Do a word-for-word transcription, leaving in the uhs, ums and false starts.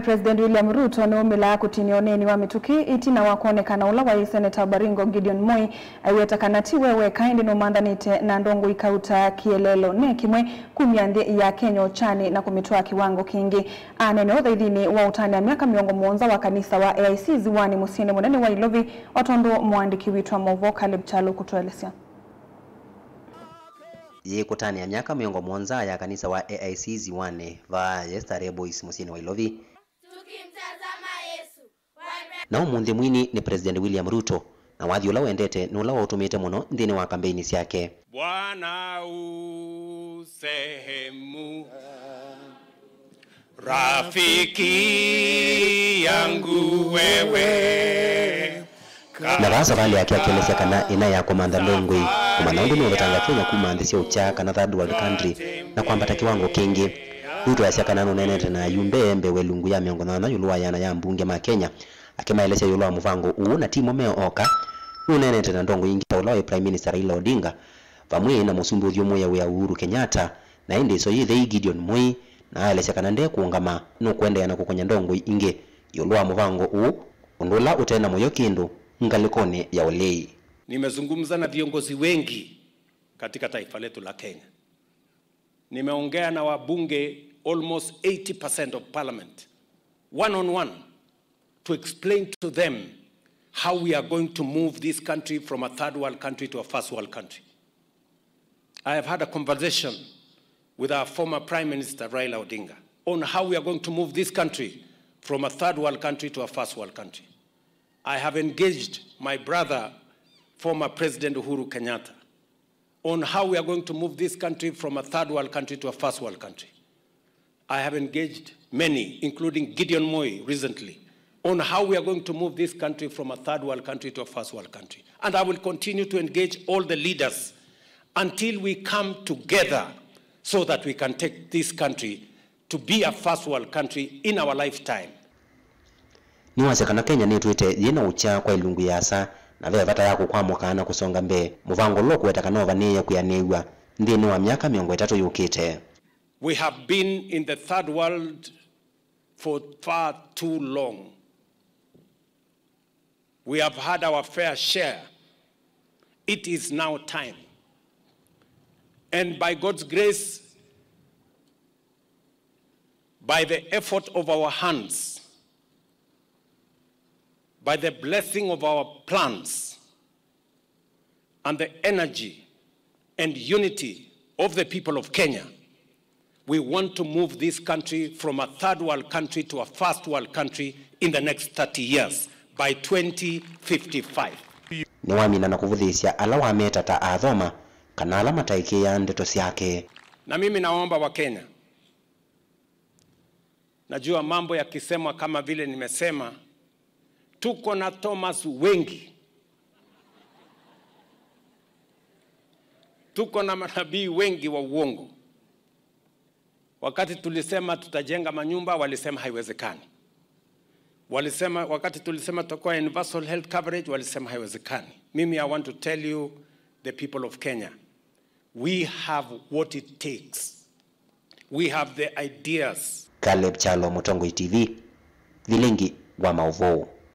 President William Ruto nĩumĩlaa kũtinia ũneeni wa mĩtũkĩ ĩtina wa kwonekana ũla waĩ Seneta Baringo Gideon Moi aiweta kana ti we weka, ĩndĩ nũmanthanĩte na ndongoi kauta kĩeleelo ne kĩmwe kumya nthĩ ya Kenya ũkyanĩ na kũmĩtwaa kĩwango kĩngĩ. Anene ũthaithinĩ wa ũtanĩa myaka mĩongo mũonza wa kanisa wa A I C Ziwani mũsyĩnĩ mũnene wa Ilovi, o tondũ mũandĩki witũ wa maũvoo Caleb Kyalo kũtũelesya. Yĩĩ kũtanĩa myaka mĩongo mũonza ya kanisa wa A I C Ziwani vaa Starehe Boys mũsyĩnĩ wa Ilovi. Tukimtazama Yesu. Na ũmũnthĩ mwini nĩ President William Ruto, na wathi ũla wendete nĩ ũla waũtũmĩĩte mũno nthĩnĩ wa kambeini syake. Bwana u sehemu, rafiki yangu wewe. Na vaa savalĩ yake akĩelesya kana ĩna ya kũmantha ndongoi, kũmanya ũndũ nũũvetanga Kenya kuma nthĩ sya ũkya kana third world country na kwambata kĩwango kĩngĩ. Ruto easya kana nũneenete na ayumbe mbee wa ĩlungu ya mĩongo nyanya ĩũlũ wa ĩana ya ambunge ma Kenya, akĩmaelesya ĩũlũ wa mũvango ũũ, na ti mo me oka. Nũneenete na ndongoi ingĩ ta ũla waĩ Prime Minister Raila Odinga, vamwe na mũsumbĩ ũthyũmũĩe wĩa Uhuru Kenyatta, na ĩndĩ ĩsoya ĩthei Gideon Moi, na aelesya kana ndekũũngama, nũkũendeea na kũkony'a ndongoi ingĩ ĩũlũ wa mũvango ũũ, ũndũ ũla ũte na mũyo kĩndũ ngalĩkonĩ ya ũlei. Nimezungumza na viongozi wengi katika taifa letu la Kenya. Nimeongea na wabunge almost eighty percent of parliament, one on one, to explain to them how we are going to move this country from a third world country to a first world country. I have had a conversation with our former Prime Minister Raila Odinga on how we are going to move this country from a third world country to a first world country. I have engaged my brother, former President Uhuru Kenyatta, on how we are going to move this country from a third world country to a first world country. I have engaged many, including Gideon Moi recently, on how we are going to move this country from a third world country to a first world country. And I will continue to engage all the leaders until we come together so that we can take this country to be a first world country in our lifetime. Nĩwasya kana Kenya nĩtwĩte yĩ na ũkya kwa ĩlungu ĩasa, na ve vata ya kũkwamũka na kũsonga mbee. Mũvango ũla ũkũweta kana ũvanĩĩe kwĩanĩw'a nthĩnĩ wa myaka mĩongo ĩtatũ yũkĩte. We have been in the third world for far too long. We have had our fair share. It is now time. And by God's grace, by the effort of our hands, by the blessing of our plans, and the energy and unity of the people of Kenya, we want to move this country from a third world country to a first world country in the next thirty years, by twenty fifty-five. Nĩwamina na kũvũthĩĩsya ala wameta ta athoma kana ala mataĩkĩĩaa ndeto syake. Na mimi naomba wa Kenya, najua mambo yakisemwa kama vile nimesema, tuko na Thomas wengi. Tuko na manabii wengi wa uongo. Wakati tulisema tutajenga manyumba, walisema haiwezekani. Walisema, wakati tulisema tutakuwa universal health coverage, walisema haiwezekani. Mimi, I want to tell you, the people of Kenya, we have what it takes. We have the ideas. Caleb Kyalo, Mũtongoi T V, vilingi wa maũvoo.